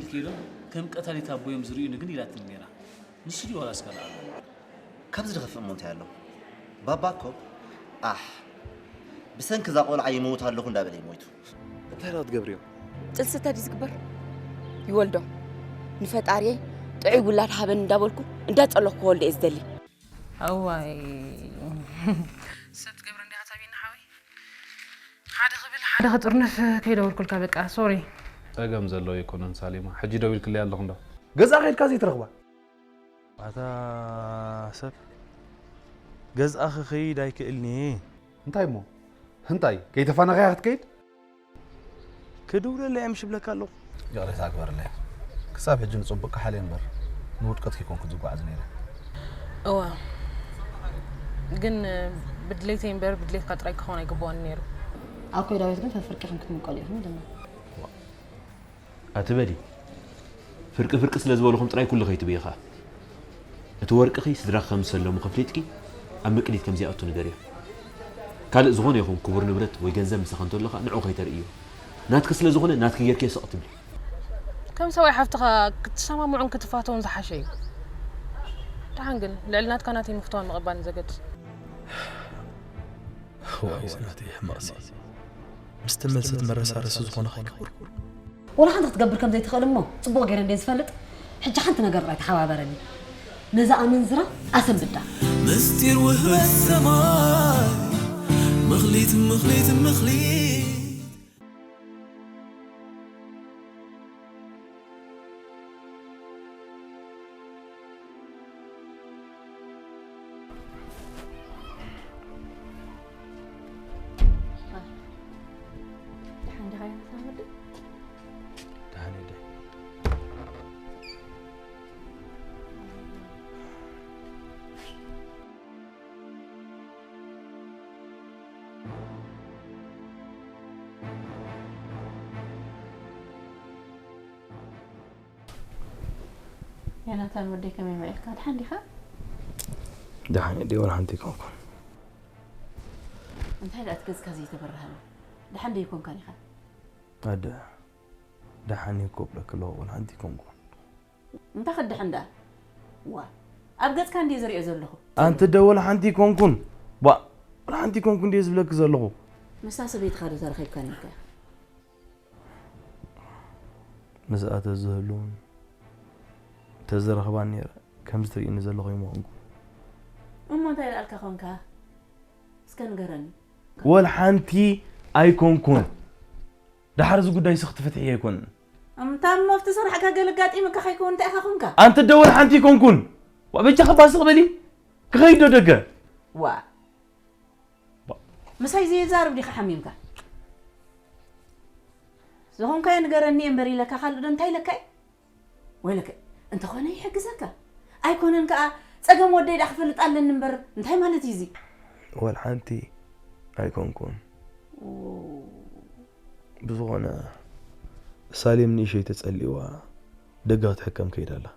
ከይዶም ከም ቀታሊት ኣቦዮም ዝርእዩኒ ግን ኢላትኒ ነይራ። ንሱ ድዩ ዋላስ ካልእ ኣሎ? ካብዚ ዝኸፍእ እሞ እንታይ ኣሎ? ባባ እኮ ኣሕ ብሰንኪ እዛ ቆልዓ ይመውት ኣለኹ እንዳበለ እዩ ሞይቱ። እንታይ ደኣ ክትገብርዮ? ጥልስተ ድዩ ዝግበር? ይወልዶ ንፈጣሪየይ ጥዑይ ውላድ ሃበን እንዳበልኩ እንዳጸለኹ ክወልዶ እየ ዝደሊ። እዋይ ሰብ ትገብረ እንዲያ ሃታቢና ሓወይ ሓደ ክብል ሓደ ክጥርንፍ ከይደወልኩልካ በቃ ሶሪ። ጸገም ዘለዎ ኣይኮነን ሳሌማ። ሕጂ ደዊልክለይ ኣለኹ እንዶ። ገዛ ከይድካ ዘይትረኽባ ኣታ ሰብ ገዝኣ ክኸይድ ኣይክእልን'የ። እንታይ እሞ እንታይ ከይተፋነኻያ ክትከይድ? ክድውለለይ እየ ምሽ እብለካ ኣለኹ። ይቕሬታ ግበረለይ። ክሳብ ሕጂ ንጽቡቕ ክሓልየ እምበር ንውድቀት ከይኮንኩ ዝጓዓዝ ነይረ። እወ ግን ብድሌተይ እምበር ብድሌትካ ጥራይ ክኸውን ኣይግብኦን ነይሩ። ኣኮይ ዳዊት ግን ፈፍርቂኹም ክትምቀሉ ኢኹም ኢሉና። ኣቲ በሊ፣ ፍርቂ ፍርቂ ስለ ዝበልኹም ጥራይ ኩሉ ከይትብኢ ኸኣ። እቲ ወርቅኺ ስድራኺ ከም ዝሰለሙኺ ኣፍሊጥኪ ኣብ ምቅሊት ከም ዘይኣቱ ንገርዮ። ካልእ ዝኾነ ይኹን ክቡር ንብረት ወይ ገንዘብ ምሳኺ እንተሎ ኸኣ ንዕኡ ከይተርእይዮ። ናትኪ ስለ ዝኾነ ናትኪ ጌርክዮ ስቕ ትብሊ። ከም ሰብኣይ ሓፍትኻ ክትሰማምዑን ክትፋተዉን ዝሓሸ እዩ። ደሓን ግን ልዕሊ ናትካ ናተይ ምፍታውን ምቕባልን ዘገድስ። ዋይ ናተይ ሕማቕሲ ምስ ተመልሰት መረሳረሲ ዝኾነ ከይከውን ወላ ሓንቲ ክትገብር ከም ዘይትኽእል እሞ ጽቡቕ ገይረ እንደ ዝፈልጥ ሕጂ ሓንቲ ነገር ጥራይ ተሓባበረኒ። ነዛ ኣመንዝራ ኣሰንብዳ። ምስጢር ውህበት ሰማይ ምኽሊት ምኽሊት ምኽሊት ደሓን ዲኻ ዮናታን ወደይ? ደሓን እየ ኣደይ። ዮናታን ወደይ ከመይ ውዒልካ? ደሓን ዲኻ? ደሓን እየ ኣደይ፣ ዋላ ሓንቲ ኣይኮንኩን። እንታይ ደኣ እቲ ገጽካ ዘይተበርሃኒ? ደሓን ደይኮንካን ኢኻ? ኣደ፣ ደሓን እየ እኮ እብለኪ ኣለኹ፣ ዋላ ሓንቲ ኣይኮንኩን። እንታይ ክድሕን ደኣ? ዋእ፣ ኣብ ገጽካ እንድየ ዝርእዮ ዘለኹ። ኣንቲ ኣደ፣ ዋላ ሓንቲ ኣይኮንኩን። ዋእ፣ ዋላ ሓንቲ ኣይኮንኩን ድየ ዝብለኪ ዘለኹ። ምስታ ሰበይትኻ ዶ ተራኺብካ ነይርካ ኢኻ? ምስኣ ተዝህሉን ተዝረኽባን ነይረ ከምዚ ትርእይኒ ዘለኺ ኣይምኾንኩን። እሞ እንታይ ደኣልካ ኾንካ? እስከ ንገረኒ። ወላ ሓንቲ ኣይኮንኩን። ደሓር እዚ ጉዳይ ንስኺ ትፍትሕዮ ኣይኮነን። እምታ እሞ ኣብቲ ስራሕካ ገለ ኣጋጢሙካ ከይከውን እንታይ ኢኻ ኾንካ? ኣንቲ ኣደ ወላ ሓንቲ ኣይኮንኩን። ዋእ በጃኺ ባእ ስቕ በሊ። ክኸይድ ዶ ደገ? ዋእ ምሳይ ዘየዛርብ ዲኻ ሓሚምካ? ዝኾንካዮ ንገረኒ እየ እምበር ኢለካ ካልእ ዶ እንታይ ኢለካ እየ? ወይለከ እንተኾነ ይሕግዘካ ኣይኮነን ከኣ ጸገም ወደይ ደኣ ክፈልጥ ኣለኒ እምበር እንታይ ማለት እዩ እዚ? ወላ ሓንቲ ኣይኮንኩን። ብዝኾነ ሳሌም ንእሸይ ተጸሊእዋ ደገ ክትሕከም ከይዳ ኣላ።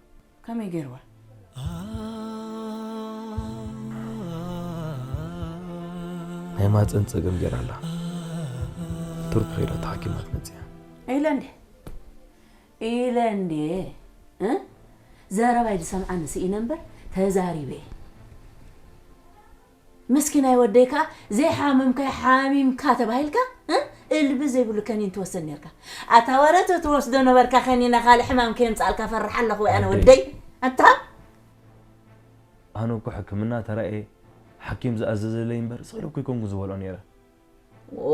ከመይ ገይርዋ? ናይ ማህጸን ጸገም ገይራ ኣላ። ቱርኪ ከይዳ እታ ሓኪም ክትመጽእ እያ። ኢለ እንዴ ኢለ እንዴ እ ዘረባይ ዝሰምዓኒ ስኢነ እምበር ተዛሪበ እየ። ምስኪናይ ወደይ ከኣ ዘይሓመምካዮ ሓሚምካ ተባሂልካ እ እልቢ ዘይብሉ ከኒን ትወስድ ኔርካ። ኣታ ወረ ተትወስዶ ነበርካ ከኒና ካልእ ሕማም ከየምጽኣልካ እፈርሕ ኣለኹ ወይ ኣነ ኣደይ። ወደይ ኣታ። ኣነ እኮ ሕክምና ተራእየ ሓኪም ዝኣዘዘለይ እምበር ስቕ ኢለ እኮ ኣይኮንኩን ዝበልዖ ኔረ።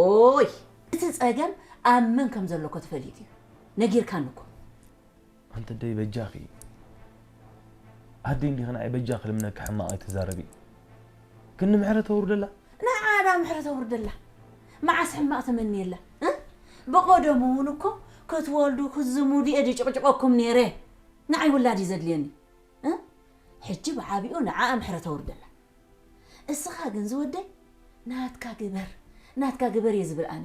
ኦይ እቲ ጸገም ኣብ መን ከም ዘሎ እኮ ተፈሊጡ እዩ ነጊርካኒ እኮ። ኣንቲ ኣደይ በጃኺ ኣደይ እንዲኺ ንዓይ በጃኺ ልምነኪ ሕማቕ ኣይትዛረቢ። ክንዲ ምሕረት ኣውርደላ። ንዓ ድኣ ምሕረት ኣውርደላ። መዓስ ሕማቕ ተመንየላ እ ብቐደሙ እውን እኮ ክትወልዱ ክትዝምዱ እየ ድጭቕጭቐኩም ነይረ። ንዓይ ውላድ እዩ ዘድልየኒ እ ሕጂ ብዓቢኡ ንዓኣ ምሕረት ኣውርደላ። እስኻ ግን ዝወደይ ናትካ ግበር ናትካ ግበር እየ ዝብል ኣነ።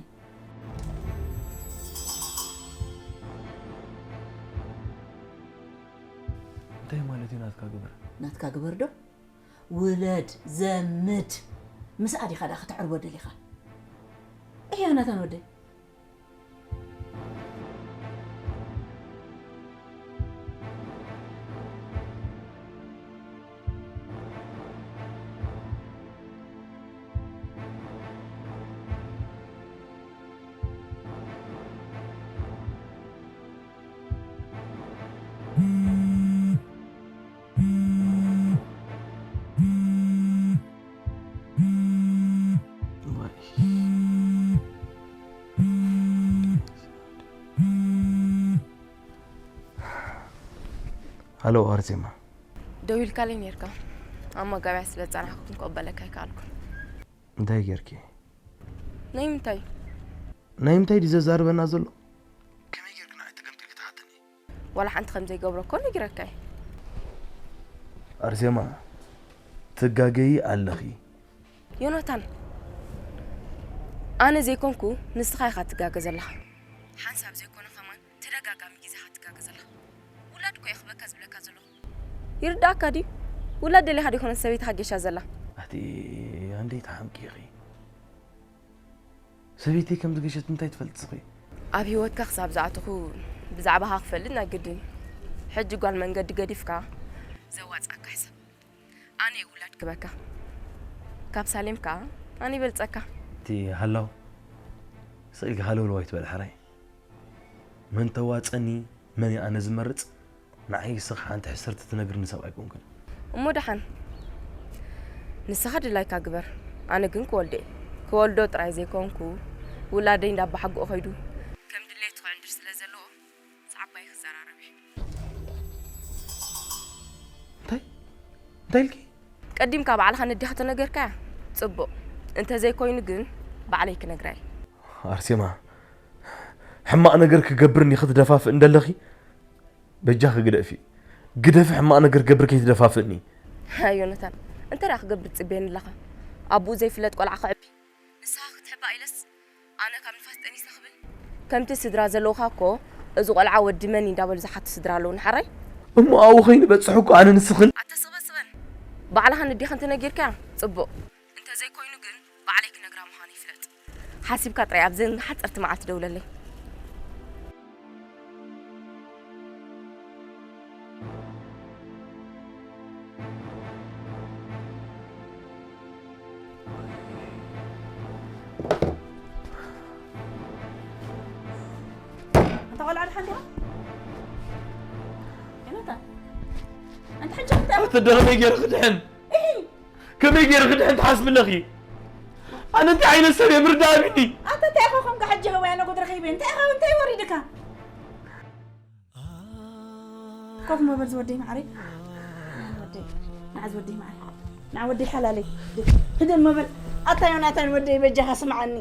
እንታይ ማለት እዩ ናትካ ግበር? ናትካ ግበር ዶ? ውለድ ዘምድ ምስኣ ዲኻ ደኣ ከተዕርቦ ደሊኻ? እዮ ናታን ወደይ። ኣሎ ኣርሴማ። ደዊልካለይ ነርካ። ኣብ መጋብያ ስለ ዝጸናሕኩ ክቕበለካ ኣይከኣልኩን። እንታይ ጌርኪ? ናይ ምንታይ? ናይ ምንታይ ድዩ ዘዛርበና ዘሎ? ከመይ ጌርኪ ንዓይ ትገምጢ ኢልኪ ትሓትኒ? ዋላ ሓንቲ ከም ዘይገብሮ እኮ ነጊረካ እየ። ኣርሴማ፣ ትጋገዪ ኣለኺ። ዮናታን፣ ኣነ ዘይኮንኩ ንስኻ ኢኻ ትጋገ ዘለኻ። ሓንሳብ ዘይኮነ ከማን ተደጋጋሚ ግዜ ኢኻ ትጋገ ዘለኻ። ውላድ እኮ እየ ክበካ ዝብለካ ዘለኹ። ይርዳእካ ድዩ? ውላድ ደሊኻ ዲኾነ ሰበይትኻ ጌሻ ዘላ? ኣቲ ኣንደይ ተሓምቂ ኢኺ። ሰበይተይ ከም ዝገሸት እንታይ ትፈልጥ ስኺ? ኣብ ህይወትካ ክሳብ ዝኣተኹ ብዛዕባኻ ክፈልጥ ናይ ግድን። ሕጂ ጓል መንገዲ ገዲፍካ ዘዋፅኣካ ሕሰብ። ኣነ እየ ውላድ ክበካ። ካብ ሳሌም ከዓ ኣነ ይበልፀካ። እቲ ሃላው ስቕ ኢልካ ሃለውለው ኣይትበል ሓራይ። መን ተዋፀኒ መን እየ ኣነ ዝመርፅ? ንዓይ ስኺ ሓንቲ ሕስርቲ ትነግርኒ ሰብ ኣይኮንክን። እሞ ደሓን ንስኻ ድላይካ ግበር። ኣነ ግን ክወልዶ እየ። ክወልዶ ጥራይ ዘይኮንኩ ውላደይ እንዳባሓጎኦ ከይዱ ከም ድሌቱ ክዕንድር ስለ ዘለዎ ምስ ዓባይ ክዘራረብ እየ። እንታይ እንታይ ኢልኪ? ቀዲምካ ባዕልኻ ነዲኻ ተነገርካያ ጽቡቕ፣ እንተዘይኮይኑ ግን ባዕለይ ክነግራ እየ። ኣርሴማ ሕማቕ ነገር ክገብርኒ ክትደፋፍእ እንደለኺ በጃኺ ግደፊ። ግደፊ ሕማቕ ነገር ክገብር ከይትደፋፍእኒ። ኣይ ዮናታን እንታይ ደኣ ክገብር ትጽበየኒ ኣለኻ? ኣቡኡ ዘይፍለጥ ቆልዓ ከዕቢ ንስኻ ክትሕባእ ኢለስ ኣነ ካብ ንፋስ ጠኒሰ ክብል ከምቲ ስድራ ዘለውኻ እኮ እዚ ቆልዓ ወዲ መን እዩ እንዳበሉ ዝሓቱ ስድራ ኣለዉ ንሓራይ እሞ ኣብኡ ከይንበፅሕ እኮ ኣነ ንስኽን ኣተስቕበስበን ባዕልኻ ንዲኻ እንተነጊርካያ ፅቡቕ እንተዘይኮይኑ ግን ባዕለይ ክነግራ ምዃነይ ፍለጥ ሓሲብካ ጥራይ ኣብዘን ሓፀርቲ መዓልቲ ደውለለይ ኣንታ ቆልዓ ድሓን ዲኻ? ዮናታን ኣንታ ሕጂ እንታይ ኣቲ ደኸመይ ገይረ ክድሕን ከመይ ገይረ ክድሕን ትሓስቢ ኣለኺ? ኣነ እንታይ ዓይነት ሰብ እየ ምርዳእ ኣቢኒ? ኣታ እንታይ ኢኻ ኮንካ ሕጂ ህዋያ ነጎድ ረኺበ እንታይ ኢኻ እንታይ ወሪድካ? ኮፍ መበል ዝወደይ ማዕረይ። ወደይ ንዓ ዝወደይ ማዕረይ ንዓ ወደይ ሓላለይ። ህደ መበል ኣታ ዮናታን ወደይ በጃኻ ስምዓኒ።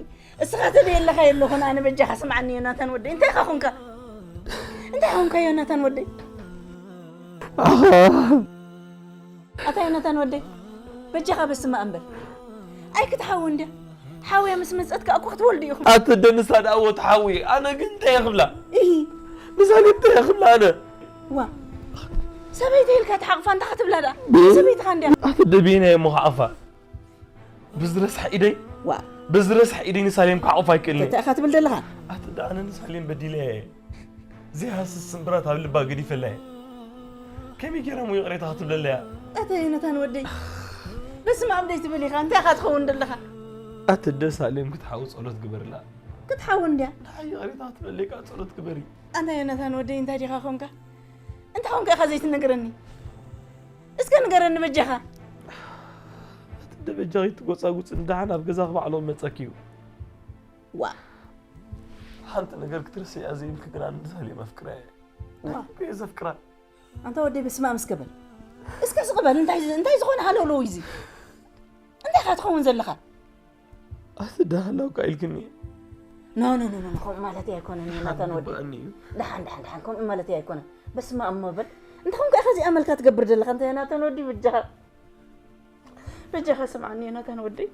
እስኻ ተደየለኻ የለኹን ኣነ በጃኻ ስምዓኒ ዮናታን ወደይ እንታይ ኢኻ ኮንካ? እንታይ ኢኻ ኮንካ ዮናታን ወደይ? ኣታ ዮናታን ወደይ በጃኻ በስማ እምበር ኣይክትሓወ እንድያ ሓውያ ምስ መፀት ከዓ እኮ ክትወልዱ ኢኹም ኣተ ደንሳ ደኣ ወትሓዊ ኣነ ግን እንታይ ክብላ እሂ ንሳሌም እንታይ ክብላ ኣነ ዋ ሰበይቲ ኢልካ ትሓቕፋ እንታ ክትብላ ደኣ ሰበይትኻ እንድያ ኣተ ደቢና እሞ ክዓፋ ብዝረስሐ ኢደይ ዋ ብዝረስሐ ኢደይ ንሳሌም ክዓቑፍ ኣይክእልኒ እንታይ ኢኻ ትብል ዘለኻ ኣተ ደኣ ኣነ ንሳሌም በዲለ እየ ዘይሃስስ ስምብራት ኣብ ልባ ገዲፈላ እየ። ከመይ ገይረ እሞ ይቕሬታ ክትብለለይ እያ? ኣታ ዮናታን ወደይ፣ በስመ ኣብ ደይትብል ኢኻ፣ እንታይ ኢኻ ትኸውን ዘለኻ? ኣቲ ኣደ ሳሌም ክትሓዊ ጸሎት ግበርላ። ክትሓዊ እንድያ። ንዓይ ይቕሬታ ክትብለለይ ከኣ ጸሎት ግበሪ። ኣታ ዮናታን ወደይ እንታይ ዲኻ ኾንካ? እንታይ ኾንካ ኢኻ ዘይትነግረኒ? እስከ ንገረኒ በጃኻ። ኣቲ ኣደ በጃኺ ትጎጻጉጽ፣ ንደሓን ኣብ ገዛኺ ባዕሎ ክመጸኪ እዩ። ዋ ሓንቲ ነገር ክትርስዕያ ዘይብልኪ ግና ንሳሌም ኣፍቅርያ እየ። ዋ። እንታይ እየ ዘፍቅራ? ኣንታ ወደይ በስመኣብ እስከ በል። እስከ ስቕ በል እንታይ እንታይ ዝኾነ ሃለውለው እዩ እዚ? እንታይ ኢኻ ትኸውን ዘለኻ? ኣቲ ደሃላውካ ኢልክኒ። ኖ ኖ ኖ ኖ ከምኡ ማለት ኣይኮነን ዮናታን ወደይ። ይግባኣኒ እዩ። ደሓን ደሓን ደሓን ከምኡ ማለት ኣይኮነን። በስመኣብ እሞ በል። እንታይ ኾንካ ኢኻ እዚኣ መልካ ትገብር ዘለኻ እንታይ ዮናታን ወደይ በጃኻ? በጃኻ ስምዓኒ ዮናታን ወደይ።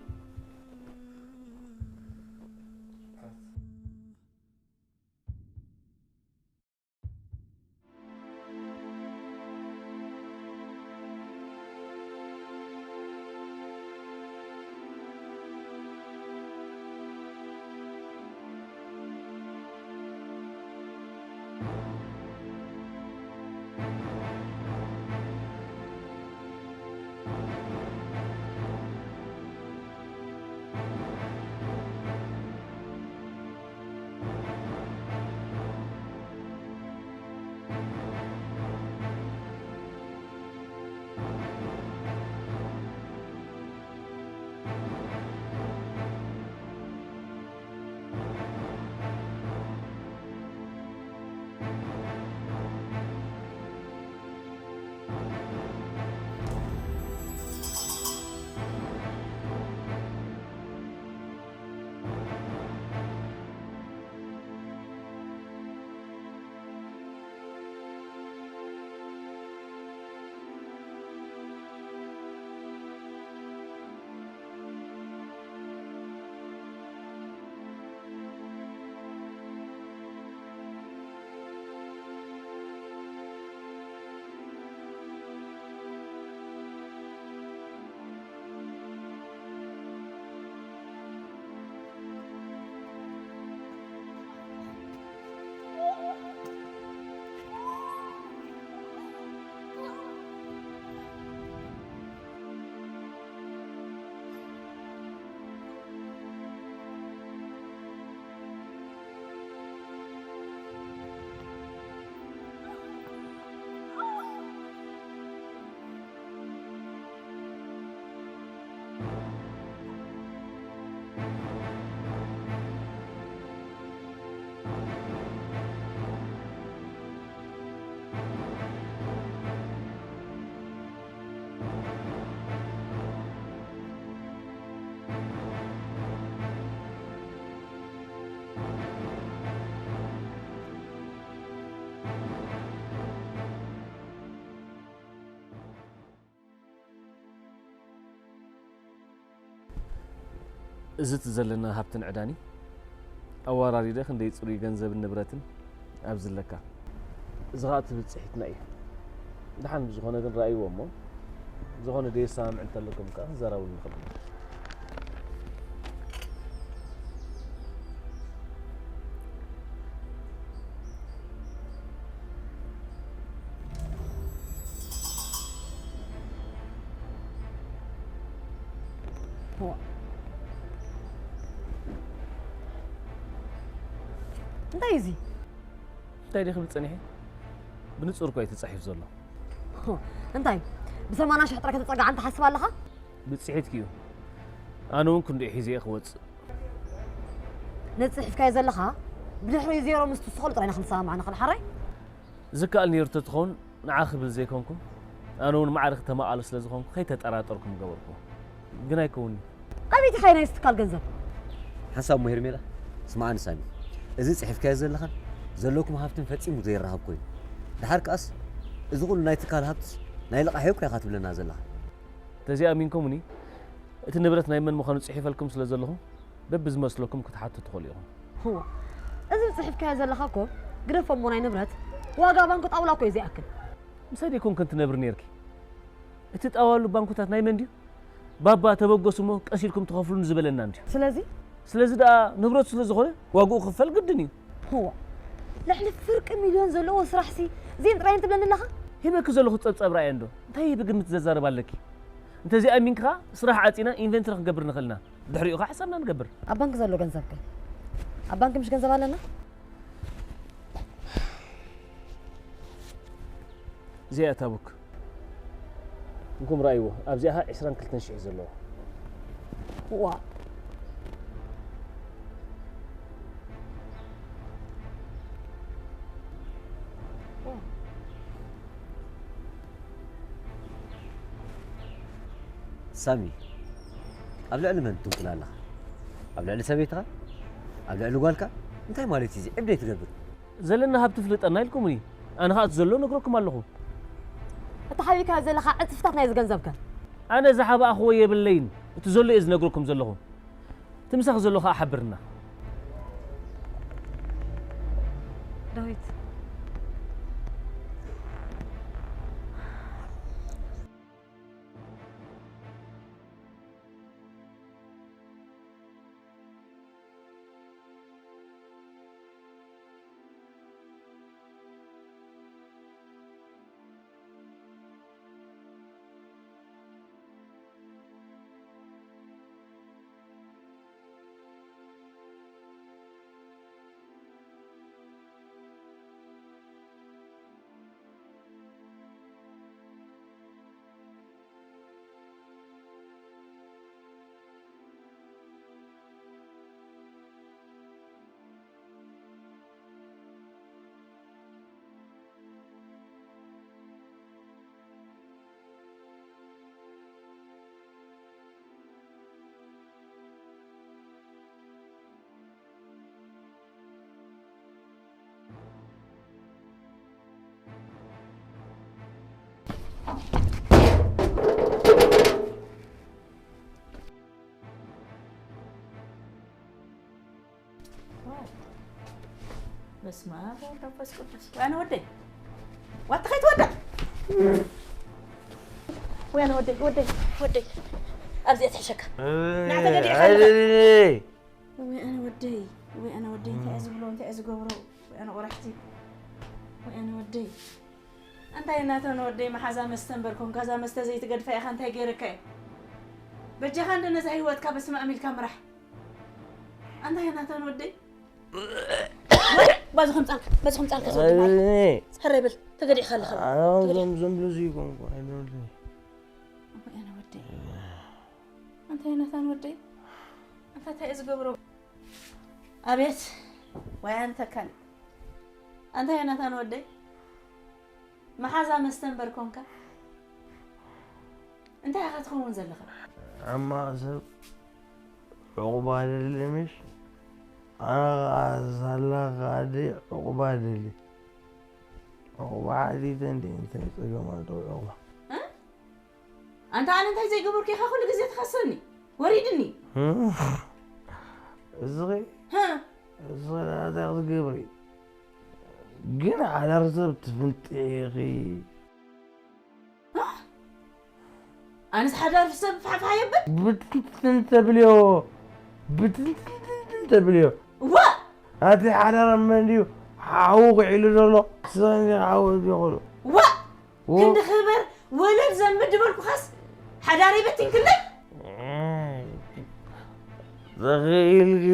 እዚ እቲ ዘለና ሃብትን ዕዳኒ ኣዋራሪደ ክንደይ ጽሩይ ገንዘብን ንብረትን ኣብዚ ኣለካ። እዚ ኸኣ እቲ ብጽሒትና እዩ። ደሓን ብዝኾነ ግን ረኣይዎ እሞ፣ ዝኾነ ደየሰማምዕ እንተለኩም ከኣ ክዘራረቡሉ ንኽእል። እንታይ እዚ? እንታይ ዲኺ ብጽኒሒ? ብንጹር እኮ እዩ ተጻሒፉ ዘሎ። እንታይ? ብሰማንያ ሽሕ ጥራይ ከተጸግዓኒ ትሓስብ ኣለኻ? ብጽሒትኪ እዩ። ኣነ እውን ክንድኡ ሒዘ እየ ክወጽእ። ነቲ ጽሒፍካዮ ዘለኻ ብድሕሪኡ ዜሮ ምስ ትውስኸሉ ጥራይ ኢና ክንሰማማዕ ንኽእል ሓራይ? ዝከኣል ነይሩ ተትኸውን ንዓ ክብል ዘይኮንኩ ኣነ እውን ማዕረ ክተማቓሉ ስለ ዝኾንኩ ከይተጠራጠርኩ ምገበርኩ። ግን ኣይከውን'ዩ። ኣበይ ኢኻ ናይዚ ትካል ገንዘብ? ሓንሳብ እሞ ሄርሜላ ስምዓኒ ሳሚ፣ እዚ ጽሒፍካዮ ዘለኻን ዘለኩም ሃብትን ፈጺሙ ዘይረሃብ ኮይኑ። ደሓር ከኣስ እዚ ኩሉ ናይ ትካል ሃብትስ ናይ ልቓሕ እኮ ኢኻ ትብለና ዘለኻ። ተዘይኣሚንኩምኒ እቲ ንብረት ናይ መን ምዃኑ ጽሒፈልኩም ስለ ዘለኹ በብዝመስለኩም ክትሓቱ ትኽእሉ ኢኹም። እዋ፣ እዚ ጽሒፍካዮ ዘለኻ እኮ ግደፎ እሞ ናይ ንብረት ዋጋ ባንክ ጣውላ እኮ እዩ ዘይኣክል። ምሳይ ደይኮን ክንትነብሪ ነይርኪ። እቲ ጣዋሉ ባንኩታት ናይ መን ድዩ? ባባ ተበገሱ እሞ ቀስ ኢልኩም ትኸፍሉኒ ዝበለና እንድዩ። ስለዚ? ስለዚ ደኣ ንብረቱ ስለ ዝኾነ ዋግኡ ክኽፈል ግድን እዩ። እዋ፣ ልዕሊ ፍርቂ ሚልዮን ዘለዎ ስራሕሲ እዚኤን ጥራየን ትብለኒ ኣለኻ? ሂበኪ ዘለኹ ጸብጻብ ረኣየ እንዶ እንታይ ብግምት ዘዛርብ ኣለኪ? እንተዘይኣሚንኪ ኸኣ ስራሕ ዓጺና ኢንቨንተሪ ክንገብር ንኽእል ኢና። ድሕሪኡ ኸኣ ሕሳብና ንገብር። ኣብ ባንክ ዘሎ ገንዘብ ከ? ኣብ ባንክ ምሽ ገንዘብ ኣለና? እዚኣ እታ ቡክ እንኩም ረኣይዎ ኣብዚኣ ኸዓ ዕስራን ክልተን ሽሕ እዩ ዘለዎ። ዋ ሳሚ ኣብ ልዕሊ መን ትንኩል ኣለኻ? ኣብ ልዕሊ ሰበይትኻ? ኣብ ልዕሊ ጓልካ? እንታይ ማለት እዩ እዚ ዕብደይ ትገብር? ዘለና ሃብቲ ፍልጠና ኢልኩምኒ ኣነ ኸኣ እቲ ዘሎ ነግረኩም ኣለኹ። እቲ ሓቢእካዮ ዘለኻ ዕጽፍታት ናይዚ ገንዘብ ከ? ኣነ ዝሓባእኽዎ የብለይን እቲ ዘሎ እየ ዝነግረኩም ዘለኹ። እቲ ምሳኺ ዘሎ ኸኣ ሓብርና። ዳዊት በስመ ኣብ ወወልድ ወመንፈስ ቅዱስ። ወይ ኣነ ወደይ። ዋታ ከይትወድቕ። ወይ ኣነ ወደይ፣ ወደይ፣ ወደይ። ኣብዚኣ ትሕሸካ። ንዓ ተገዲዕካ ኣለኻ። ወይ ኣነ ወደይ፣ ወይ ኣነ ወደይ፣ እንታይ እየ ዝብሎ፣ እንታይ እየ ዝገብሮ? ወይ ኣነ ቁራሕቲ። ወይ ኣነ ወደይ። ኣንታ ዮናታን ወደይ፣ መሓዛ መስተ እምበር ኮንካ፣ እዛ መስተ ዘይትገድፋ ኢኻ፣ እንታይ ገይረካ እየ? በጃኻ እንዶ ነዛ ህይወትካ በስመ ኣብ ኢልካ ምራሕ። ኣንታ ዮናታን ወደይ። ባዚ ከምጻልካ፣ ባዚ ከምጻልካ፣ ሰው ማለት። ሕራይ በል፣ ተገዲዕካ ኣለኻ። ኣነ ተገዲዕ- ከምዞም ዝብሉ እዚ ይኮንኩ፣ ኣይበሉኒ። ኣቦይ ኣነ ወደይ። ኣንታ ዮናታን ወደይ። ኣንታ እንታይ እየ ዝገብሮ? ኣቤት፣ ወይ ኣንተ ካል። ኣንታ ዮናታን ወደይ። መሓዛ መስተ እምበር ኮንካ። እንታይ ኢኻ ትኸውን ዘለኻ? ሕማቕ ሰብ ዑቕባ ደሊ ምሽ? ኣነ ኸኣ ሳላ ከኣ ደይ ዑቕባ ደሊ። ዑቕባ ሓቲተ እንድየ እንታይ ጸገም ኣለዎ ዑቕባ? እ? ኣንታ ኣነ እንታይ ዘይገበርኩ ኢኻ ኩሉ ግዜ ትኸሰኒ? ወሪድኒ። እ? እዚ ኸ እዚ ኸ እንታይ ክትገብሪ? ግን ሓዳር ሰብ ትፍንጥዒ ኢኺ። ኣነስ ሓዳር ሰብ ፋሕፋሕ የብል። ብትንትን ተብልዮ፣ ብትንትን ተብልዮ። ዋ ኣቲ ሓዳር መን ድዩ ሓዉ ክዒሉ ዘሎ? ስኒ ሓዉ ዝኹሉ ዋ ክንዲ ክበር ወለድ ዘንብድ በልኩኻስ ሓዳረይ በቲንክለይ። ተኽኢልኪ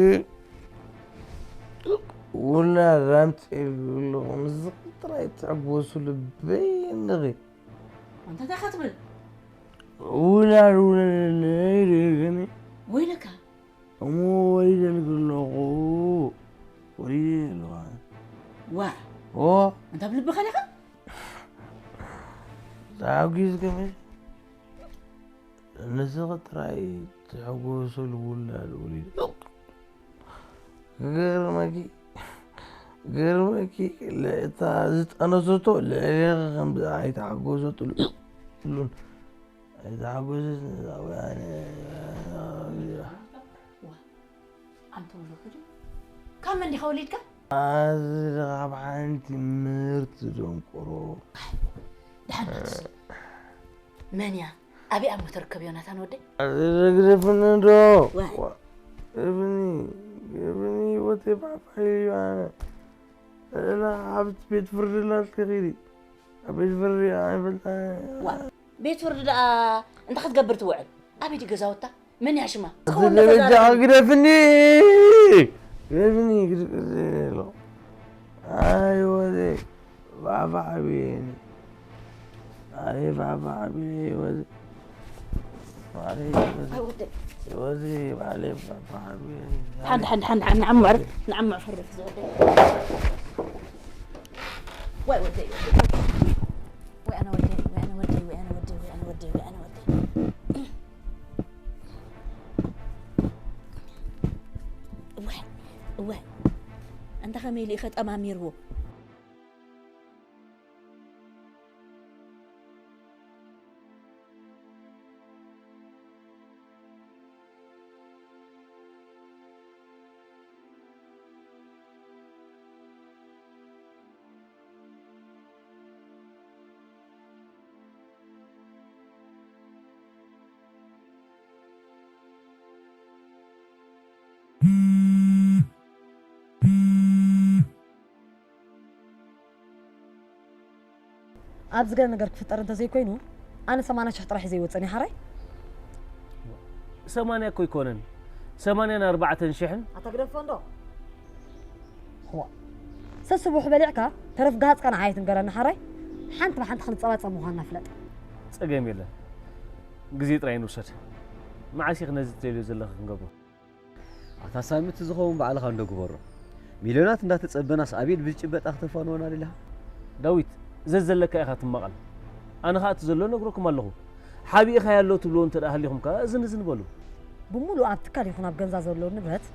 ውላድ ኣምፅእልኪ ኣለኹ። ምስዚ ጥራይ ትሕጎሱ ልበይ እንድኺ። ኣንታ እንታይ ክትብል? ውላድ ውለደለይ ደገኒ። ወይለካ። እሞ ወሊደልኪ ኣለኹ። ወሊደ ኣለኹ። ዋ ኦ ኣንታ ብልብኻ ዲኻ? ተሓጒስኪ መስ ንስኺ ጥራይ ትሕጎስሉ ውላድ ወሊደ። ክገርመኪ ክገርመኪ እታ ዝጠነሰቶ ልዕሌኺ ከም ኣይተሓጎሰትሉን ኣይተሓጎሰት ኣንተ ወለዱ ካብ መን ዲኻ ወሊድካ? ኣዚ ካብ ሓንቲ ምህርቲ ደንቆሮ። ድሓን መን እያ? ኣበይ ኣብ ሞተር ከብ ዮናታን ወደይ? ግደፍኒ እንዶ። ዋይ። ግደፍኒ፣ ግደፍኒ፣ ህይወተይ ፋሕፋሕ ኢሉ ኣነ። እላ ኣብቲ ቤት ፍርዲ ላትኪ ኺዲ። ኣብ ቤት ፍርዲ ኣይፈልጣ። ዋ፣ ቤት ፍርዲ ደኣ እንታይ ክትገብር ትውዕል? ኣበይ ድዩ ገዛውታ? መን እያ ሽማ? ትኸውን ደረጃ ተዛረብ። ግደፍኒ። ግደፍኒ፣ ግደፍኒ። ኣይ ወደይ፣ ባባ ሓቢኒ። ኣይ ባባ ሓቢኒ፣ ወደይ። ባባ ሓቢኒ፣ ወደይ። ኣይ ወደይ። ወደይ፣ ባባ ሓቢኒ። ሓንድ፣ ሓንድ፣ ሓንድ፣ ሓንድ፣ ንዓም ምዕርፍ፣ ንዓም ምዕርፍ፣ ዝወደይ። ወይ ወደይ፣ ወይ ወደይ። ወይ ኣነ ወደይ፣ ወይ ኣነ ወደይ፣ ወይ ኣነ ወደይ፣ ወይ ኣነ ወደይ፣ ወይ ኣነ ወደይ። እወ፣ እወ። ኣንታ ከመይ ኢሉ ኢኸ ጠማሚርዎ? ኣብዚ ገለ ነገር ክፍጠር እንተዘይኮይኑ፣ ኣነ ሰማንያ ሽሕ ጥራሕ እዩ ዘይወፀኒ፣ ሓራይ? ሰማንያ እኮ ኣይኮነን፣ ሰማንያን ኣርባዕተን ሽሕን። ኣታ ግደፎ እንዶ። ዋ። ሰስቡሕ በሊዕካ፣ ተረፍ ጋሃፅካ ንዓይ ትንገረኒ፣ ሓራይ? ሓንቲ ብሓንቲ ክንፀባፀብ ምዃንና ፍለጥ። ፀገም የለን። ግዜ ጥራይ ንውሰድ። መዓስ ኢኺ ነዚ ትደልዮ ዘለኺ ክንገብሮ? ኣታ ሳሚ፣ እቲ ዝኸውን ባዕልኻ እንዶ ግበሮ። ሚልዮናት እንዳተጸበናስ ኣብ ኢድ ብዝጭበጣ ክተፋንወና ደሊኻ? ዳዊት፣ ዘዘለካ ኢኻ ትማቐል። ኣነ ኸኣ እቲ ዘሎ ነግረኩም ኣለኹ። ሓቢእኻዮ ኣሎ ትብልዎ እንተ ደኣ ሃሊኹም ከኣ እዝን እዝን በሉ። ብምሉእ ኣብ ትካል ይኹን ኣብ ገዛ ዘሎ ንብረት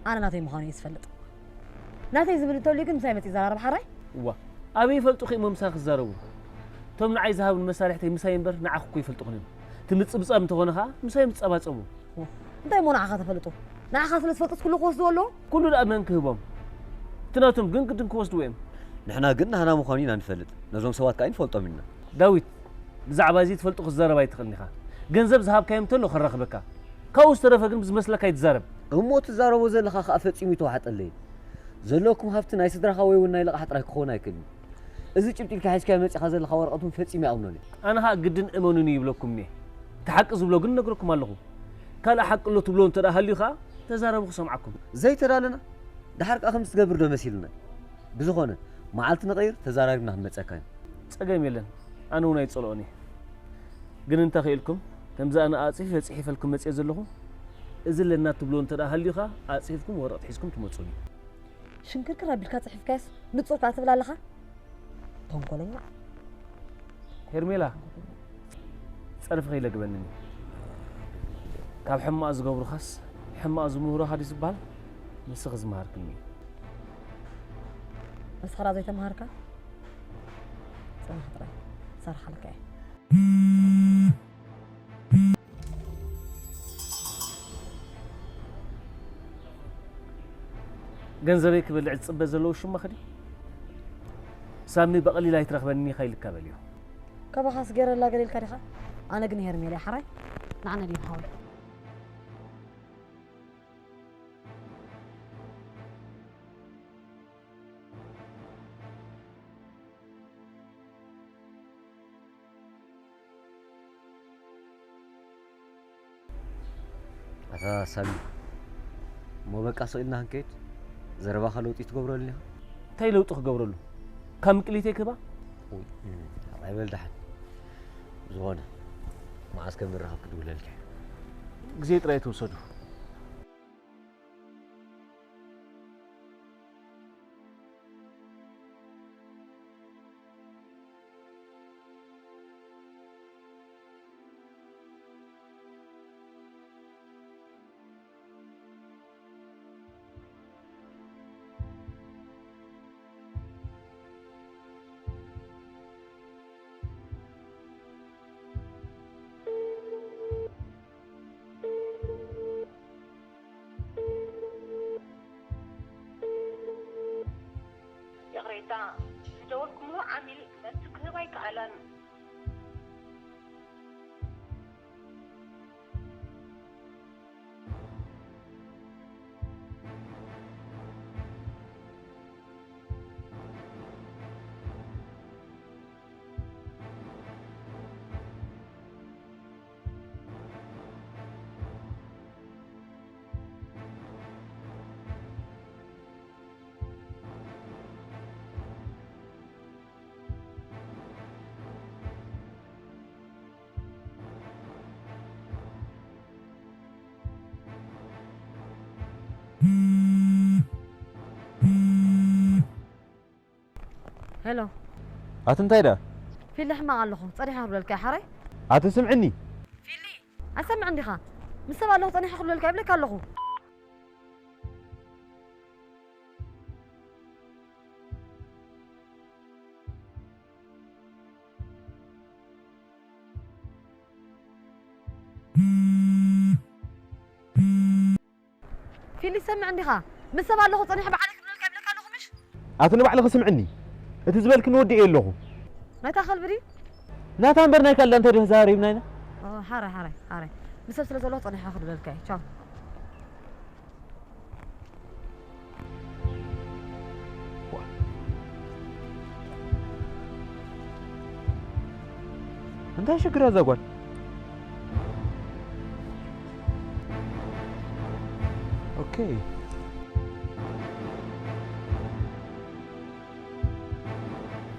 ኣነ ናተይ ምዃኑ እየ ዝፈልጥ። ናተይ ዝብል እንተልዩ ግን ምሳይ መጺእ ይዘራረብ ሓራይ? እዋ፣ ኣበይ ይፈልጡኺ እሞ ምሳኺ ክዛረቡ? እቶም ንዓይ ዝሃቡኒ መሳርሕተይ ምሳይ እምበር ንዓኺ እኮ ይፈልጡኽን እዮም። እቲ ምጽብጻብ እንተኾነ ኸኣ ምሳይ ምጸባጸቡ። እንታይ እሞ ንዓኻ ተፈልጦ? ንዓኻ ስለ ዝፈልጡስ ኩሉ ክወስድዎ ኣለዎም? ኩሉ ደኣ መን ክህቦም? እቲ ናቶም ግን ግድን ክወስድዎ እዮም። ንሕና ግን ናህና ምዃኑ ኢና ንፈልጥ። ነዞም ሰባት ከኣ ኣይንፈልጦም ኢና። ዳዊት፣ ብዛዕባ እዚ ትፈልጦ ክትዛረብ ኣይትኽእልን ኢኻ። ገንዘብ ዝሃብካዮ እንተሎ ከራኽበካ። ካብኡ ዝተረፈ ግን ብዝመስለካ ኣይትዛረብ። እሞ ትዛረቦ ዘለኻ ከኣ ፈጺሙ ኣይተዋሕጠለይን። ዘለኩም ሃብቲ ናይ ስድራኻ ወይ እውን ናይ ልቓሕ ጥራይ ክኸውን ኣይክእልን እዩ። እዚ ጭብጢ ኢልካ ሒዝካዮ መጺኻ ዘለኻ ወረቐት እውን ፈጺሙ ኣይኣምኖን እየ። ኣነ ኸኣ ግድን እመኑኒ ይብለኩም እየ። እቲ ሓቂ ዝብሎ ግን እነግረኩም ኣለኹ። ካልእ ሓቂ ኣሎ ትብሎ እንተ ደኣ ሃልዩ ኸኣ ተዛረቡ ክሰምዓኩም። ዘይተዳለና? ደሓር ከኣ ከምዚ ትገብር ዶ መሲሉና? ብዝኾነ፣ መዓልቲ ንቐይር፣ ተዛራሪብና ክንመጸካ ኢና። ጸገም የለን። ኣነ እውን ኣይጸልኦን እየ። ግን እንተ ኽኢልኩም፣ ከምዚ ኣነ ኣጽፊፈ ጽሒፈልኩም መጽየ ዘለኹ፣ እዚ ኣለና ትብልዎ እንተ ደኣ ሃልዩ ኸኣ ኣጽፊፍኩም ወረቐት ሒዝኩም ትመጹኒ። ሽንክርክር ኣቢልካ ጽሒፍካዮስ ንጹር ከኣ ትብል ኣለኻ? ተንኮለኛ። ሄርሜላ፣ ጸርፊ ከይለግበኒ። ካብ ሕማቕ ዝገብሩኻስ ሕማቕ ዝምህሩኻ ድዩ ዝበሃል? ንስኺ ዝመሃርክኒ። ንስኻ ደኣ ዘይተምሃርካ? ጽናሕ ጥራይ፣ ሰርሓልካ እየ። ገንዘበይ ክበልዕ ዝጽበ ዘለዉ ሽመኽ ድዩ? ሳሚ ብቐሊል ኣይትረኽበኒ ኢኻ ኢልካ በልዮ። ካባኻስ ገይረላ ገለ ኢልካ ዲኻ? ኣነ ግን ሄርሜላ እያ ሓራይ። ንዓና ድዩ ሓወይ? ኣታ ሳሚ፣ እሞ በቃ ስቕ ኢልና ክንከይድ? ዘረባኻ ለውጢ ትገብረሉ ኢኻ? እንታይ ለውጢ ክገብረሉ? ካብ ምቅሊተይ ክህባ? ውይ፣ እም፣ ሓራይ በል ደሓን። ብዝኾነ፣ መዓስ ከም ንራኸብ ክድውለልካ እየ። ግዜ ጥራይ ተውሰዱ። ይቕሬታ፣ ዝደወልኩምዎ ዓሚል መልሲ ክህብ ኣይከኣለን። ሄሎ። ኣቲ እንታይ ደኣ? ፊሊ፣ ሕማቕ ኣለኹ። ጸኒሐ ክብለልካ እየ፣ ሓራይ? ኣቲ ስምዕኒ። ፊሊ፣ ኣይሰምዕን ዲኻ? ምስ ሰብ ኣለኹ፣ ጸኒሐ ክብለልካ ይብለካ ኣለኹ። ፊሊ፣ ትሰምዕ እንዲኻ? ምስ ሰብ ኣለኹ ጸኒሐ ባዕለይ ክብለልካ ይብለካ ኣለኹ ምሽ? ኣቲ ንባዕልኺ ስምዕኒ። እቲ ዝበልክኒ ወዲኤ ኣለኹ። ናይታ ከልቢ ድዩ? ናታ እምበር ናይ ካልእ እንተ ድህ ተዛሪብና ኢና። ኦ፣ ሓራይ፣ ሓራይ፣ ሓራይ። ምስ ሰብ ስለ ዘለኹ ጸኒሐ ክድበልካ እየ። ቻው። እንታይ ሽግር እዛ ጓል? ኦኬ።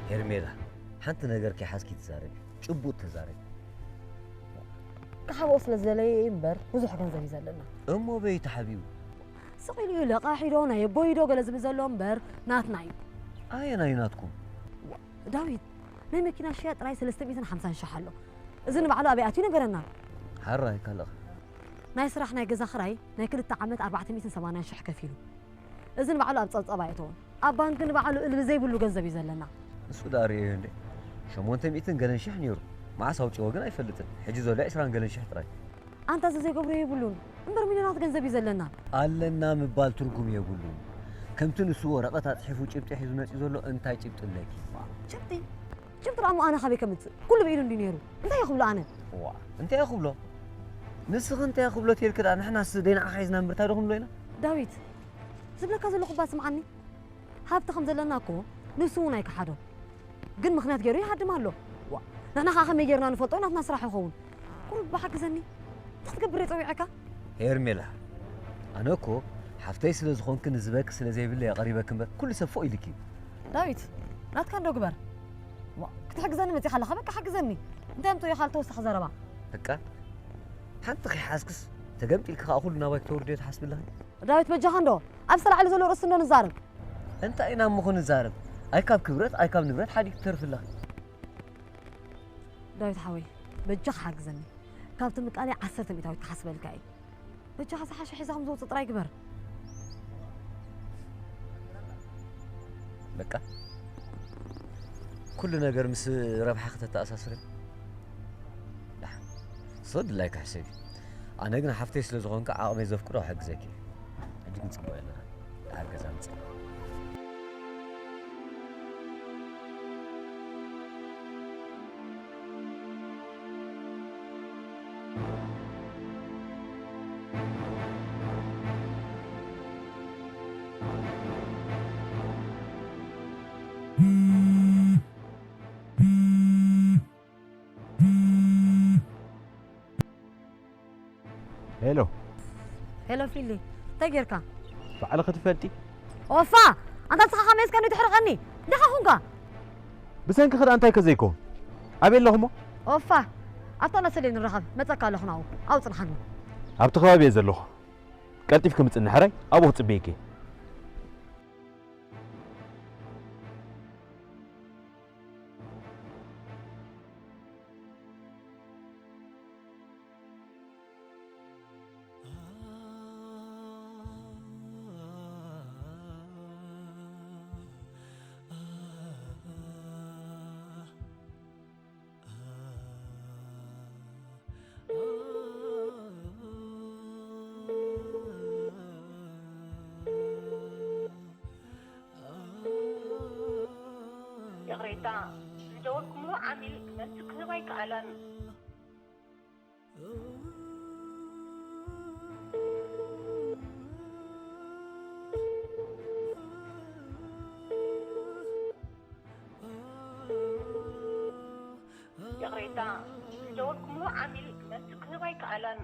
ሄርሜላ፣ ሓንቲ ነገር ከይሓዝኪ ትዛረቢ፣ ጭቡጥ ተዛረቢ። ክሓብኦ ስለ ዝደለየ እዩ እምበር፣ ብዙሕ ገንዘብ እዩ ዘለና። እሞ በይ ተሓቢኡ? ስቕ ኢሉ እዩ ለቓሒ ዶ፣ ናይ ኣቦይ ዶ ገለ ዝብል ዘሎ እምበር፣ ናትና እዩ። ኣየናይ ናትኩም? ዳዊት፣ ናይ መኪና ሽያጥ ጥራይ ሰለስተ ሚእትን ሓምሳን ሽሕ ኣሎ። እዚ ንባዕሉ ኣበይ ኣትዩ ነገረና። ሓራይ ካልእኸ? ናይ ስራሕ ናይ ገዛ ክራይ ናይ ክልተ ዓመት ኣርባዕተ ሚእትን ሰማንያን ሽሕ ከፊሉ። እዚ ንባዕሉ ኣብ ጸብጸብ ኣየእተዎን። ኣብ ባንክ ንባዕሉ እልቢ ዘይብሉ ገንዘብ እዩ ዘለና። ንሱ ደኣ ርእየዮ እንዴ? ሸሞንተ ሚእትን ገለን ሽሕ ነይሩ። መዓስ ኣውጺኦ ግን ኣይፈልጥን። ሕጂ ዘሎ ዕስራን ገለን ሽሕ ጥራይ። ኣንታ እዚ ዘይገብሮ የብሉን። እምበር ሚልዮናት ገንዘብ እዩ ዘለና። ኣለና ምባል ትርጉም የብሉን። ከምቲ ንሱ ወረቐት ኣጽሒፉ ጭብጢ ሒዙ መጺኡ ዘሎ እንታይ ጭብጢ ኣለኪ? ጭብጢ? ጭብጢ ደኣ እሞ ኣነ ካበይ ከምጽእ? ኩሉ ብኢዱ እንድዩ ነይሩ። እንታይ እየ ክብሎ ኣነ? ዋ፣ እንታይ እየ ክብሎ? ንስኺ እንታይ እየ ክብሎ ተልኪ ደኣ ንሕናስ ደይ ንዓኻ ሒዝና እምበር እንታይ ዶ ክንብሎ ኢና? ዳዊት፣ ዝብለካ ዘለኹ እባ ስምዓኒ። ሃብቲ ከም ዘለና እኮ ንሱ እውን ኣይከሓዶን። ግን ምኽንያት ገይሩ ይሃድም ኣሎ። ዋ፣ ንሕና ኸኣ ከመይ ጌርና ንፈልጦ? ናትና ስራሕ ይኸውን። ቁሩብ እባ ሓግዘኒ። እንታይ ክትገብር እየ ጸዊዐካ? ሄርሜላ፣ ኣነ እኮ ሓፍተይ ስለ ዝኾንኪ ንዝበኪ ስለ ዘይብለይ እየ ቀሪበኪ እምበር ኩሉ ሰብ ፎእ ኢልኪ እዩ። ዳዊት፣ ናትካ እንዶ ግበር። ዋ፣ ክትሕግዘኒ መጺኻ ኣለኻ፣ በቃ ሓግዘኒ። እንታይ ኣምጽኡ ኢኻ ተወሳኺ ዘረባ? በቃ፣ ሓንቲ ከይሓዝክስ ተገምጢልኪ ከኣ ኩሉ ናባይ ክተውርድዮ ትሓስቢ ኣለኺ? ዳዊት፣ በጃኻ እንዶ ኣብቲ ላዕሊ ዘሎ ርእሲ እንዶ ንዛረብ። እንታይ ኢና እሞ ክንዛረብ? ኣይ ካብ ክብረት፣ ኣይ ካብ ንብረት ሓዲግኪ ትተርፊ ኣለኺ። ዳዊት ሓወይ፣ በጃኻ ሓግዘኒ። ካብቲ ምቃለይ ዓሰርተ ሚእታዊት ክሓስበልካ እየ። በጃኻ ዝሓሸ ሒዛ ከም ዝወጽእ ጥራይ ግበር። በቃ፣ ኩሉ ነገር ምስ ረብሓ ከተተኣሳስሪ። ደሓን። ንስኺ ድላይኪ ሕሰቢ። ኣነ ግን ሓፍተይ ስለ ዝኾንኪ ዓቕመይ ዘፍቅዶ ክሕግዘኪ እየ። ሕጂ ግን ጽቡቕ ኣለና። ኣብ ገዛ ምጽእ። ሄሎ። ሄሎ ፊሊ፣ እንታይ ጌርካ? ባዕልኺ ክትፈልጢ። ኦፋ! ኣንታ ንስኻ ከመይ እስከ ንድሕሪ ቀኒ? ደኻ ኹንካ? ብሰንኪ ክዳን እንታይ ከ ዘይኮን? ኣበይ ኣለኹሞ? ኦፋ! ኣብታ ናሰሌ ንራኸብ፣ መጸካ ኣለኹ ናብኡ። ኣብኡ ጽንሓኒ። ኣብቲ ከባቢ እየ ዘለኹ። ቀልጢፍኪ ምጽኒ ሕራይ፣ ኣብኡ ክጽበየኪ እየ። ይቕሬታ፣ ዝደወልኩምሉ ዓሚል መልሲ ክህብ ኣይከኣለን። ይቕሬታ፣ ዝደወልኩምሉ ዓሚል መልሲ ክህብ ኣይከኣለን።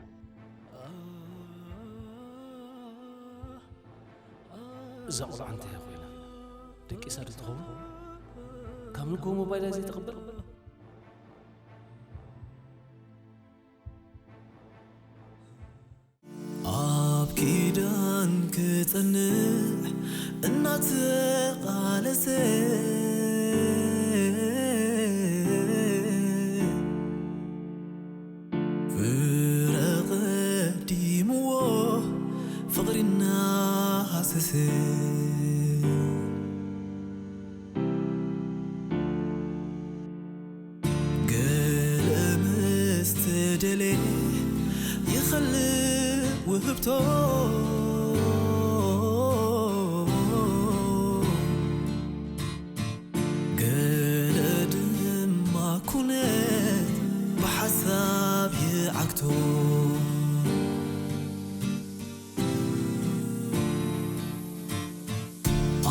እዛ ቆልዓ እንታይ እያ ኮይና? ደቂሳ ዶ ትኸውን? ካብ ንግሆ ሞባይላ ዘይትቕበል? ኣብ ኪዳን ክጸንዕ እናተቓለሰ፣ ፍረ ቀዲምዎ ፍቕሪ እናሃሰሰ፣ ገለ ምስ ተደልየ ይኸልእ ውህብቶ፣ ገለ ድማ ኩነት ብሓሳብ ይዓግቶ።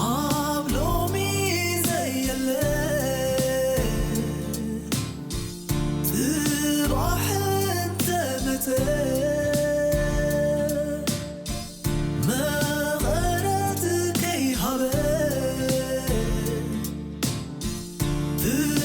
ኣብ ሎሚ ዘየለ ጽባሕ እንተመጸ፣ መቐረት ከይሃበ፣ ፍረ